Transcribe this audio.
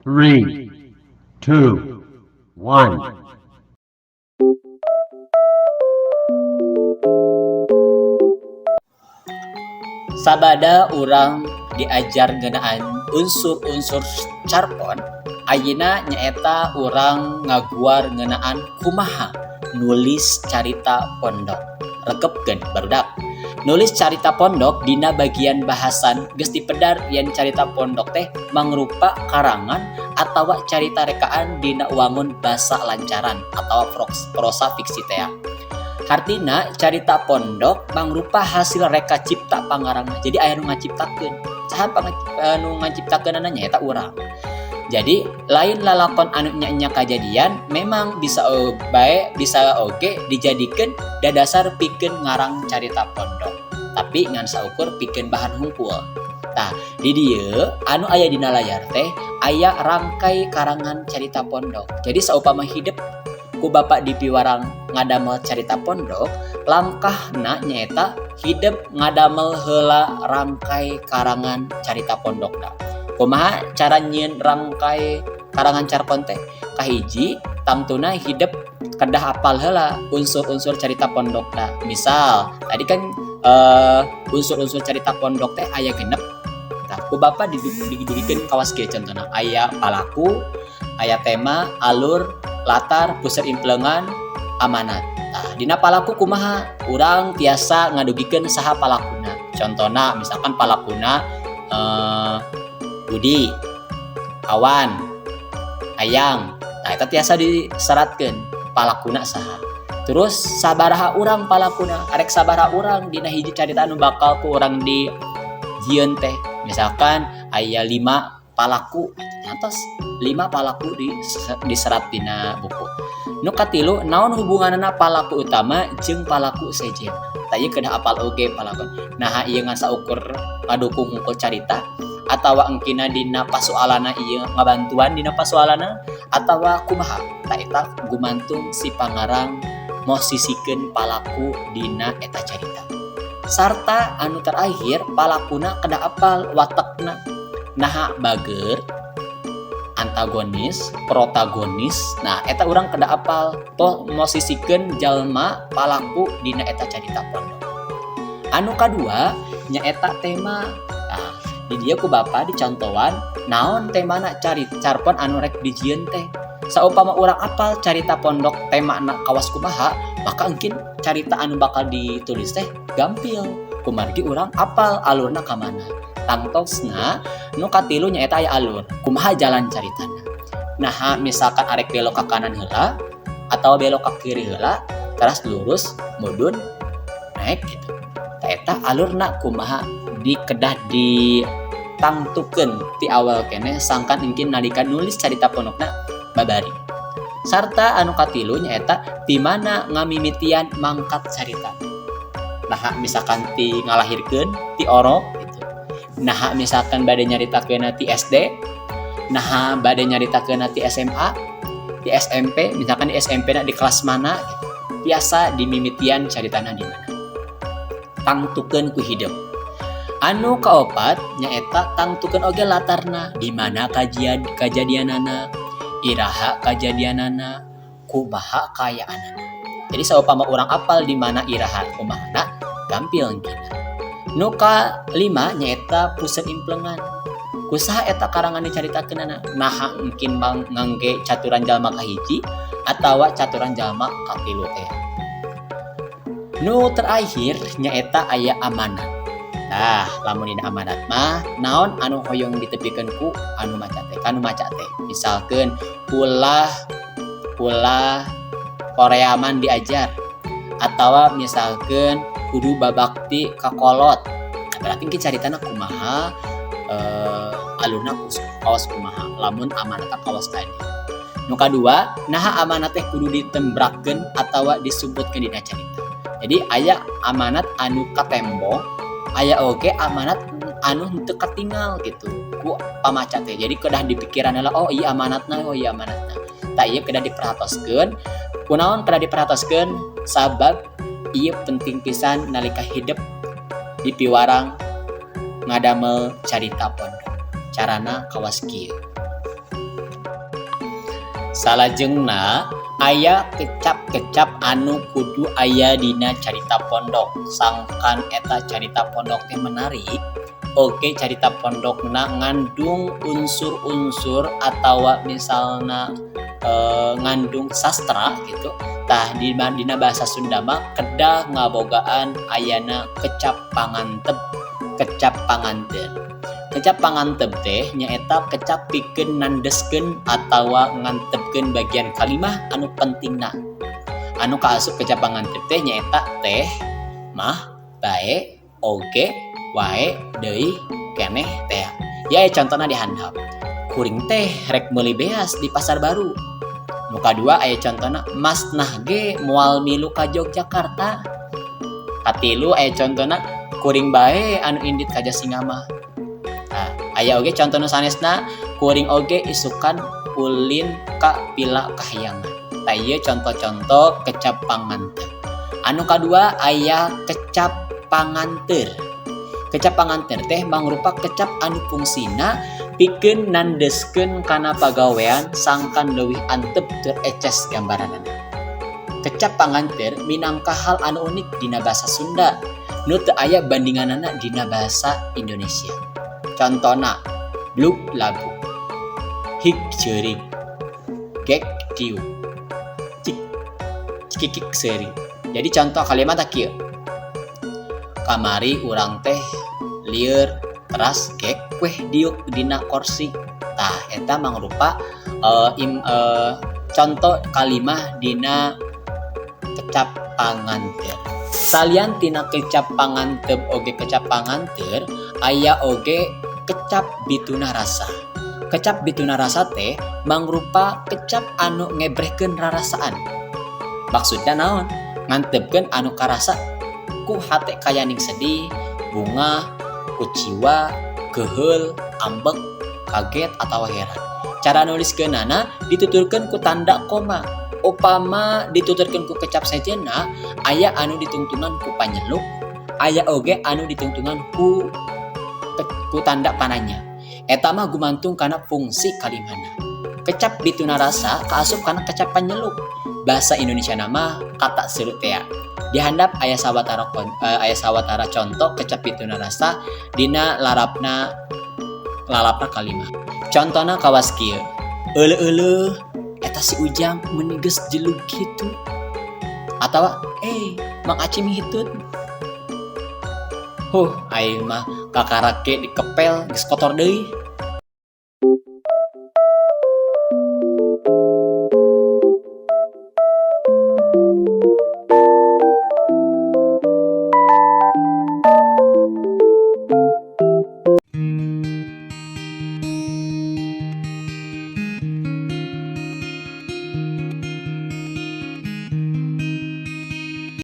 3, 2, 1. Sabada urang diajar ngeunaan unsur-unsur carpon, ayeuna nyaeta urang ngaguar ngeunaan kumaha nulis carita pondok. Rekepkeun barudak. Nulis carita pondok dina bagian bahasan geus dipedar yen carita pondok teh mangrupa karangan atawa carita rekaan dina wangun basa lancaran atawa prosa fiksi tea. Hartina carita pondok mangrupa hasil reka cipta pangarangna. Jadi aya nu ngaciptakeun. Saha anu ngaciptakeunana nyaeta urang. Jadi lain lalakon anu nya-nya kajadian memang bisa bae bisa oge dijadikeun dadasar pikeun ngarang carita pondok. Tapi ngan saukur pikeun bahan hungkul. Tah, di dieu anu aya dina layar teh aya rangkai karangan carita pondok. Jadi saupama hidep ku bapak dipiwarang ngadamel carita pondok, langkahna nyaeta hidep ngadamel heula rangkai karangan carita pondokna. Kumaha cara nyieun rangkai karangan carpon teh? Kahiji, tangtuna hidep kedah apal heula unsur-unsur carita pondokna. Misal, tadi kan unsur-unsur carita pondok teh aya 6. Tah, ku bapak didugikeun kawas kieu contohna. Aya palaku, aya tema, alur, latar, puseur implengan, amanat. Tah, dina palaku kumaha? Urang tiasa ngadugikeun saha palakuna. Contohna misalkan palakuna Budi, Awan, Ayang. Nah, eta tiasa diseratkeun palakuna saha. Terus sabaraha urang palakuna? Arek sabaraha urang dina hiji carita anu bakal ku urang di jieun teh. Misalkan aya 5 palaku, atos 5 palaku diserat dina buku. Nu katilu, naon hubunganana palaku utama jeung palaku sejen? Tah ieu kedah apal oge palaku. Naha ieu ngan saukur ngadukung hungkul carita atawa engkina dina pasualana ieu ngabantuan dina pasualana atawa kumaha? Tah eta gumantung si pangarang mosisikeun palaku dina eta carita. Sarta anu terakhir palakuna kedah apal watekna. Naha bager, antagonis, protagonis. Nah, eta urang kedah apal mosisikeun jalma palaku dina eta carita pondok. Anu kadua nyaeta tema. Nah, di dieu ku bapa dicontohan naon temana cari carpon anu rek dijieun teh. Saupama urang apal carita pondok temana kawas kumaha, maka engkin carita anu bakal ditulis teh gampil. Kumargi urang apal alurna ka mana. Tangtosna nu katilu nyaeta aya alur, kumaha jalan caritana. Naha misalkan arek belok ka kanan heula atawa belok ka kiri heula, teras lurus, mudun, naik gitu. Tah eta alurna kumaha dikedah ditangtukeun ti awal keneh sangkan engkin nalika nulis carita pondokna babari. Sarta anu katilu nyaeta ti mana ngamimitian mangkat carita. Naha misalkan ti ngalahirkeun, ti orok gitu. Naha misalkan bade nyaritakeun ti SD, naha bade nyaritakeun ti SMA, di SMP, misalkan di SMP na di kelas mana gitu. Biasa dimimitian caritana di mana. Tangtukeun ku hidup. Anu kaopat nyaeta tangtukeun oge latarna, di mana kajadianana, iraha kajadianana, kumaha kaayaanana. Jadi saupama urang apal di mana iraha kumahana, gampil engkina. Nu kalima nyaeta puseur implengan. Kusaha eta karangan dicaritakeunana? Naha engkin ngangge caturan jalma kahiji atawa caturan jalma katilu teh. Nu terakhir nyaeta aya amanat. Nah, lamun dina amanat mah naon anu hoyong ditepikeun ku anu maca teh, kanu maca teh. Misalkeun ulah koreaman diajar atawa misalkeun kudu babakti ka kolot. Nah, berarti ki caritana kumaha, alurna kawas kumaha lamun amanatna kawas tadi. Nu kadua, naha amanat teh kudu ditembrakeun atawa disebutkeun dina carita. Jadi aya amanat anu katembong, aya oge amanat anu henteu katingal gitu ku pamaca teh. Jadi kedah dipikiran heula, oh iya amanatna, oh iya amanatna. Tah ieu kedah diperhatoskeun. Kunaon kedah diperhatoskeun? Sabab ieu penting pisan nalika hidep dipiwarang ngadamel carita pondok. Carana kawas kieu. Salajengna aya kecap-kecap anu kudu aya dina carita pondok sangkan eta carita pondok teh menarik. Oke, carita pondokna ngandung unsur-unsur atau misalna ngandung sastra gitu. Tah, di dina bahasa Sunda mah kedah ngabogaan ayana kecap pangantep, kecap panganteur. Kecap pangantep teh nyaeta kecap pikeun nandeskeun atawa ngantepkeun bagian kalimah anu pentingna. Anu kaasup kecap pangantep teh nyaeta teh, mah, bae, oge, wae, deui, keneh teh. Ya, contohna di handap: "Kuring teh rek meuli beas di pasar baru." Nu kadua aya contohna, "Masnah ge moal milu ka Yogyakarta." Katilu aya contohna, "Kuring bae anu indit ka Jasinga mah." Nah, aya oge contohna sanesna, "Kuring oge isukan ulin ka Villa Kahyangan." Tah, ieu contoh-contoh kecap pangantep. Anu kadua aya kecap panganteur. Kecap panganteur teh mangrupa kecap anu fungsina pikeun nandeskeun kana pagawean sangkan leuwih antep tur eces gambaranana. Kecap panganteur minangka hal anu unik dina bahasa Sunda nu teu aya bandinganana dina bahasa Indonesia. Contona, blug labu, hik ceurik, gek diuk, cik cikikik seuri. Jadi contoh kalimat kieu: "Kamari urang teh lieur teras gek weh diuk dina korsi." Tah, eta mangrupa contoh kalimah dina kecap panganteur. Salian tina kecap pangantep oge kecap panganteur, aya oge kecap bituna rasa. Kecap bituna rasa teh mangrupa kecap anu ngebrehkeun rarasaan. Maksudna naon? Ngantepkeun anu karasa ku hate, kayaning sedih, bungah, kuciwa, keheul, ambek, kaget atau heran. Cara nuliskeunana dituturkeun ku tanda koma. Upama dituturkeun ku kecap sejenna, aya anu ditungtungan ku panyeluk, aya oge anu ditungtungan ku tanda pananya. Eta mah gumantung kana fungsi kalimahna. Kecap bituna rasa kaasup kana kecap panyeluk. Bahasa Indonesia nama kata seureuh tea. Di handap aya sawatara contoh kecap bituna rasa dina larapna lalapna kalimah. Contohna kawas kieu: "Euleuh, euleuh, eta si Ujang meuni geus jelug kitu." Atawa, "Eh, Mang Acim hitut. Huh, aing mah kakarak ge dikepel geus kotor deui."